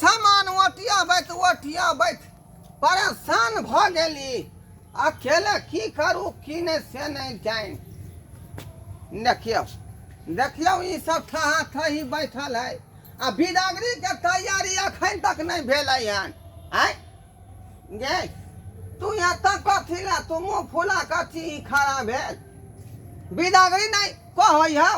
सामान ओटियाबैत ओटियाबैत परेशान भऽ गेली। अकेले की करू की नहि से नहि जानि। देखियौ देखियौ, ई सब थहा थही बैठल है आ बिदागरी के तैयारी अखन तक नहि भेलै हन। आँय गे, तू एतऽ कथी लए तू मुँह फुला कऽ छी खड़ा भेल? बिदागरी नहि कहै हौ,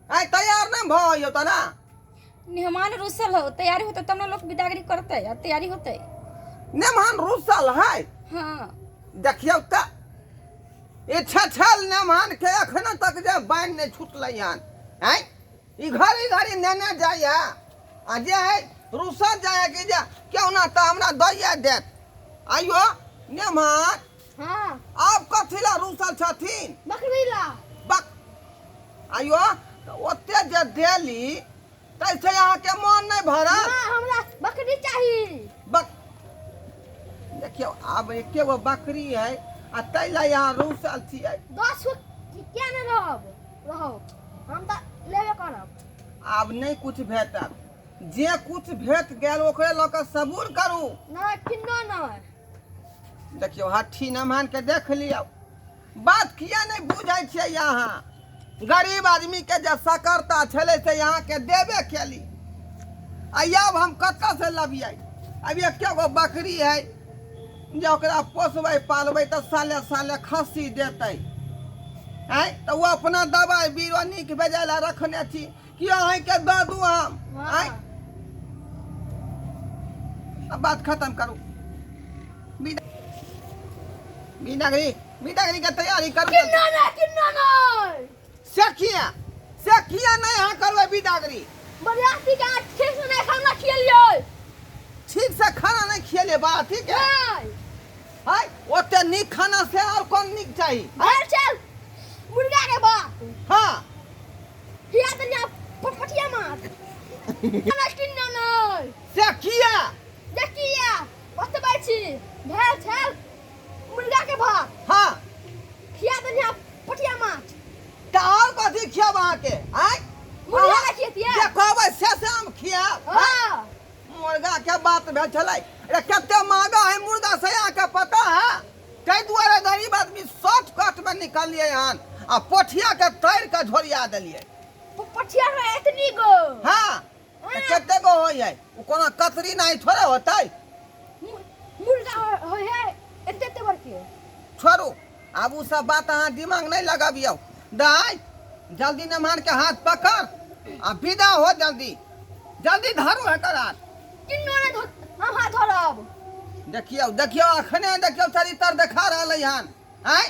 आइ तैयार नहि भऽ होइयौ तोरा? मेहमान रुसल हो, तैयारी होते तब ना लोग बिदागरी करते आ तैयारी होते। नेमान रुसल है? हाँ। देखियौ तऽ ई छछल नेमान के एखनो तक जे बान्हि नहि छुटलै हन। आँय, ई घड़ी घड़ी नेने जाइए आ जे है रुसल जाइए कि जे क्यों ना तऽ हमरा दैए देत। आइयो नेमान। हाँ। आब कथी ला रुसल छथिन? बकरी ला। बक आइयो तऽ ओते जे देली ताहिसँ अहाँके मन नहि भरल? ना, हमरा बकरी चाही। बक देखियौ, आब एके गो बकरी है आ ताहि लए अहाँ रुसल छियै। 10 गो किया नहि रहब, रहब हम तऽ लेबे करब। आब नहि कुछ भेटत, जे कुछ भेट गेल ओकरे लऽ कऽ सबूर करू। नहि, किन्नो नहि। देखियौ, हट्ठी नमहन के देख लियौ, बात किया नहि बुझै छियै अहाँ? गरीब आदमीके जे सकरता छलै से अहाँके देबे केली आ आब हम कतऽसँ लबियै? आब एके गो बकरी है जे ओकरा पोसबै पालबै तऽ साले साले खस्सी देतै। आँय, तऽ ओ अपना दबाइ बीरो नीक बेजाय लए रखने छी कि अहीँके दऽ दू हम? आँय, अब बात खत्म करू। बिदागरी बिदागरी के तैयारी करू। किन्नो नहि, किन्नो नहि। से किया, से किया नहि अहाँ करबै बिदागरी? बरियाती के अहाँ ठीक से नहि खाना खिएलियै। ठीक से खाना नहि खिएलियै बरियाती के? नहि। हाय, ओते नीक खाना से और कोन नीक चाही? भेल चल मुर्गा के बात। हाँ। हिया देलियै पटपटिया माछ। खाना किन्नो नहि। से किया? देखिया बतबै छी, भेल छल मुर्गा के भात। हाँ। खिया देलियै पटिया माछ। तऽ आओर कथी खियाब अहाँके? आँय, मुर्गा ने खियतियै? जे कहबै से से हम खियाब। हाँ। मुर्गा के बात भेल छलै। अरे, कते महगा है मुर्गा से अहाँके पता है? ताहि दुआरे गरीब आदमी शॉर्टकट में निकललियै हन आ पोठिया के तैर के झोरिया देलियै। पठिया है एतनी गो? हाँ, तऽ कते गो होइ है? ओ कोनो कतरी नहीं थोड़े होतै। मुर्गा होइ है एते एते बड़के। छोड़ू, आब ओ सब बात अहाँ दिमाग नहीं लगाबियौ। दाइ, जल्दी नमहर के हाथ पकड़ आ विदा हो, जल्दी जल्दी धरू एकर हाथ। किन्नो नहि हम हाथ धरब। देखियौ देखियौ, अखने देखियौ चरित्र देखा रहलै हन। आँय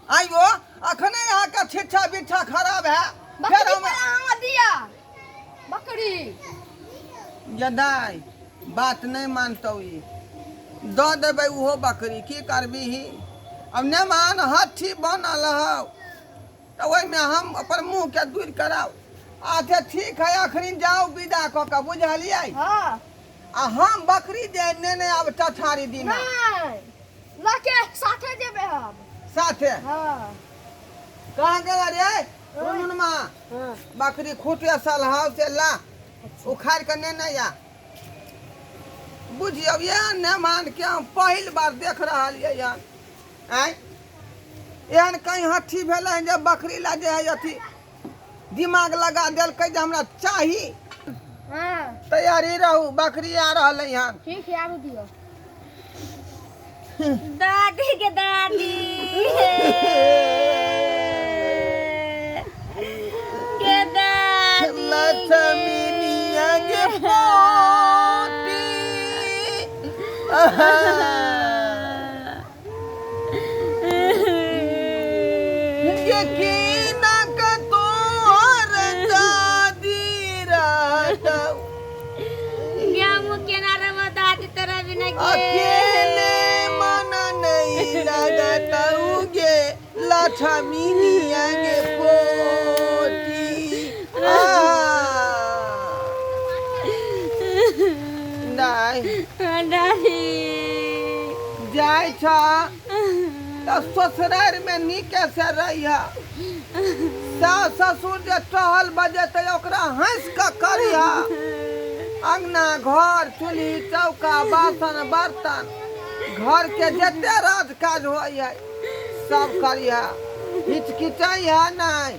आइयो, अखने अहाँके छिट्ठा बिट्ठा खराब है। बकरी फेर हम पर अहाँ दिया बकरी। ये दाइ, बात नहि मानतौ ई, दऽ देबै ओहो बकरी, की करबीही? अब नहि मान, हट्ठी बनल हौ तऽ ओहिमे हम अपन मुँहके दूर कराउ। अच्छा ठीक है, अखनी जाउ विदा कऽ कऽ, बुझलियै? हाँ। आ हम बकरी जे नेने आब चठारी दिना। नहि, लके साथे जेबै हम। साथे? हाँ। कहाँ गेल रे रुनुनमा? हाँ। बकरी खूटे सलहाव से ला उखाड़ के नेने आ। बुझियौ, एहन मेहमान के हम पहिल बार देख रहलियै हन। आँय, एहन कहीं हट्ठी भेलै हन जे बकरी ला जे है अथी दिमाग लगा देलकै जे हमरा चाही? हाँ। तैयारी रहू, बकरी आ रहलै हन। ठीक है, आबू दियौ। दादी के दादी के दादी। लक्ष्मीनिया के पोती, यकीन के तोहर दादी रहतौ। गेहूं केना रहबो दादी तोरा बिना के? अकेले मन नहीं लगतौ गे लक्ष्मीनिया के पोती। आ नहीं। दादी। जाइ छ तऽ ससुरारिमे नीके से रहिह। सास ससुर जे टहल बजेतै ओकरा हँसि कऽ करिह। अंगना घर चूल्ही चौका बासन बर्तन घर के जते राज काज होइ है सब करिहे, हिचकिचै है नहीं।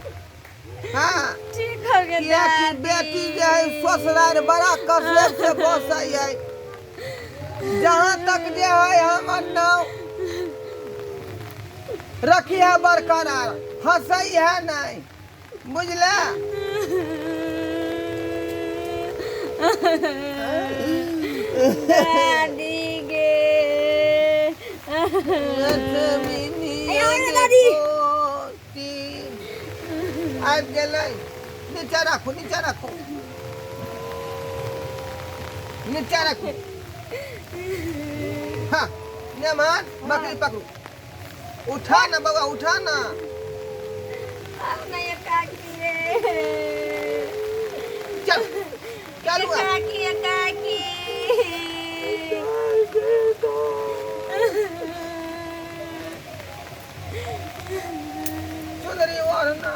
हाँ ठीक हो गया कियाकि दादी। बेटी जे है ससुराल बड़ा कसर से बसै है। जहाँ तक जे है हमर नाव रखी है बरकरार, हंसै है नहीं, बुझले? दादी गे। दादी आबि गेलै। नीचा राखू, नीचा राखू, नीचा राखू। हाँ मेहमान, बकरी पकड़ू। उठा ना बउआ, उठा ना। आब नहीं काकी रे। चल चलू। काकी काकी। चुनरी ओढ़ ना,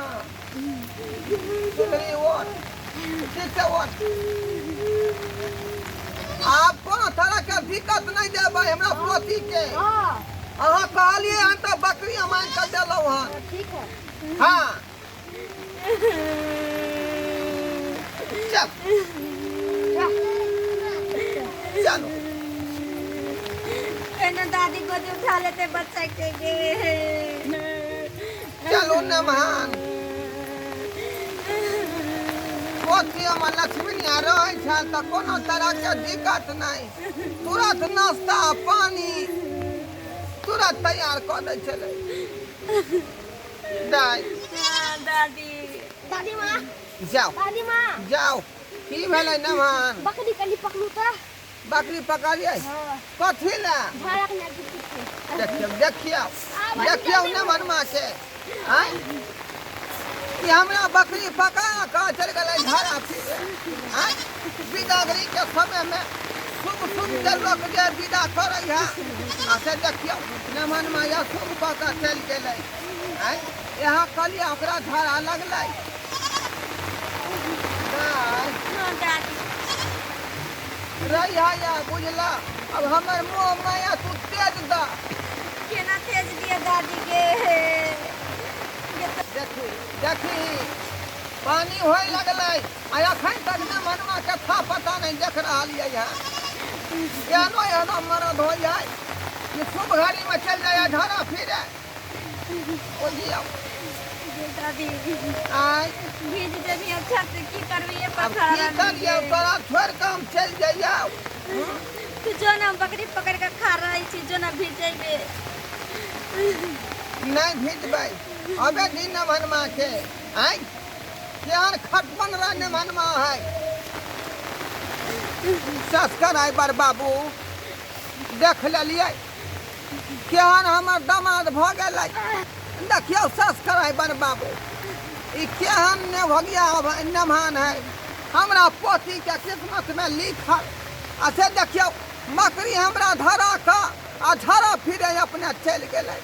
चुनरी ओढ़, ठीक से ओढ़। आब कोनो तरह के दिक्कत नहीं देबै हमरा पोती के। हाँ। अहाँ कहलियै हन तऽ बकरी हम आनि कऽ देलहुँ हन। ठीक है। हाँ चल चलो। एना दादी गोदी उठा लेते बच्चा के गे। चलू नमहान, पोती हमर लक्ष्मीनिया रहै छल तऽ कोनो तरहके दिक्कत नहि, तुरंत नाश्ता पानी तुरंत तैयार कऽ दै छलै। दाइ। हाँ, दादी। दादी माँ। जाउ। दादी माँ। जाउ। की भेलै नमहान? बकरी कनी पकड़ू तऽ। बकरी पकड़ियै? हाँ। कथी लए? झाड़क ने गिर। देखियौ देखियौ देखियौ नमहनमा के, आँय, ई हमरा बकरी पका कऽ चलि गेलै झाड़ा फिरे। आँय, बिदागरी के समयमे शुभ शुभ जे लोक जे विदा करै है, आ से देखियौ नमहनमा या शुभ कऽ कऽ चलि गेलै। आँय, यहाँ कहलियै ओकरा झाड़ा लगलै। दाइ। हाँ दादी। रही है या बुझला, अब हमर मोह माया तू तेज द। केना तेज दिया दादी के? देखी देखी, पानी होय लगलै आ अखन तक ने मनमा के था पता नहीं देख रहल ये। यहाँ एहनो एहनो मरद हो जाए कि शुभ घड़ी में चल जाए झाड़ा फिरे। ओ जियो। दादी। आय। भीज देबी अच्छा से, की करबी ये अब पथरा? की करियौ, तोरा छोड़ि कऽ हम चलि जइयौ? तू जो ना, बकरी पकड़ के खा रही छी, जो ना भीजेबे। नहीं भिजबै, अबे दी नमनमा के। आय, केहन खटपन रह नमनमा है। सस्कर आइ बर बाबू, देख लेलियै केहन हमर दामाद भऽ गेलै। देखियौ सस्कर आइ बर बाबू, ई केहन ने भगिया नमहान है, हमरा पोती के किस्मत में लिखल। आ से देखियौ, मकड़ी हमरा धरा कऽ आ झड़ा फिरे अपने चलि गेलै।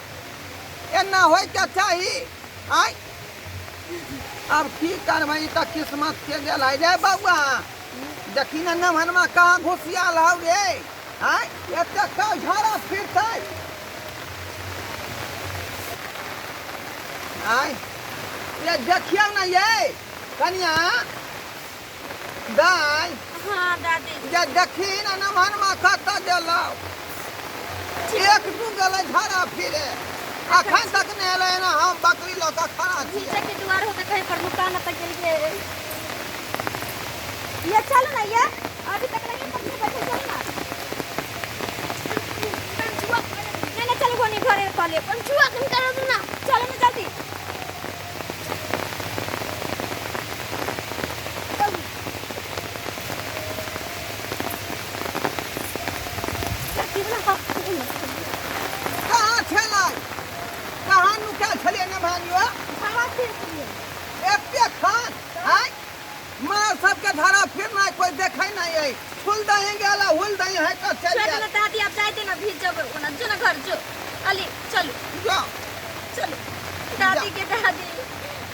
एना होइके चाही? आँय, आब की करबै, ई तऽ किस्मत के गेल है रे। बौआ, देखी ने नमहनमा कहाँ घुसियाल हौ रे। आँय, एते कौ झड़ा फिरतै? आँय, ये देखियौ ने ये कनिया दाइ। हाँ दादी। जे देखी ने नमहनमा कतऽ गेलौ? एक दू गेलै झाड़ा फिरे, अखन तक नहि एलै ने, हम बकरी लऽ कऽ खड़ा छियै। नीचे के दुआर होते, कहीं पर नुका न तक गेल ये। चलो ना ये, अभी तक नहीं पकड़े बैठे, चलो ना। नहीं नहीं, चलो गोनी घरे पहले। पंचुआ कन करो दो ना। चलो ना जल्दी। कहाँ छलै, कहाँ नुकायल छलियै नमहन यो? झाड़ा फिर छलियै। एते खान आय मार सबके धरा फिरना, कोई देखै नहीं है, फूल दही गेला, हुल दही है कऽ चलि छोड़ गेल। ना दादी, आप जाते ना, भीज जाओ ओना। जो ना घर जो, अली चलो। जाओ। चलो दादी के, दादी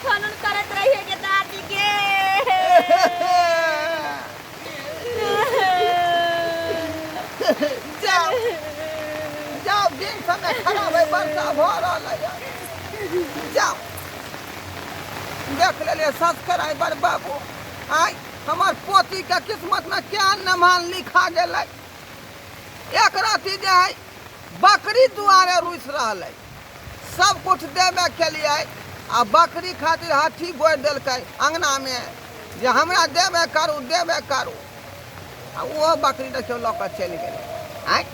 फोन उन करत रहिए के दादी के। जाओ जाओ, दिन समय खराब है, वर्षा भऽ रहल है, जाओ। देख लेलियै सब्सक्राइबर बाबू, आइ हमर पोतीके किस्मतमे क्या नमान लिखा गेलै। एक रति जे है बकरी दुआरे रुसि रहलै, सब कुछ देबे केलियै आ बकरी खातिर हट्ठी गोड़ि देलकै अङ्गनामे जे हमरा देबे करू देबे करू। आ ओहो बकरी देखियौ लऽ कऽ चलि गेलै। आँय।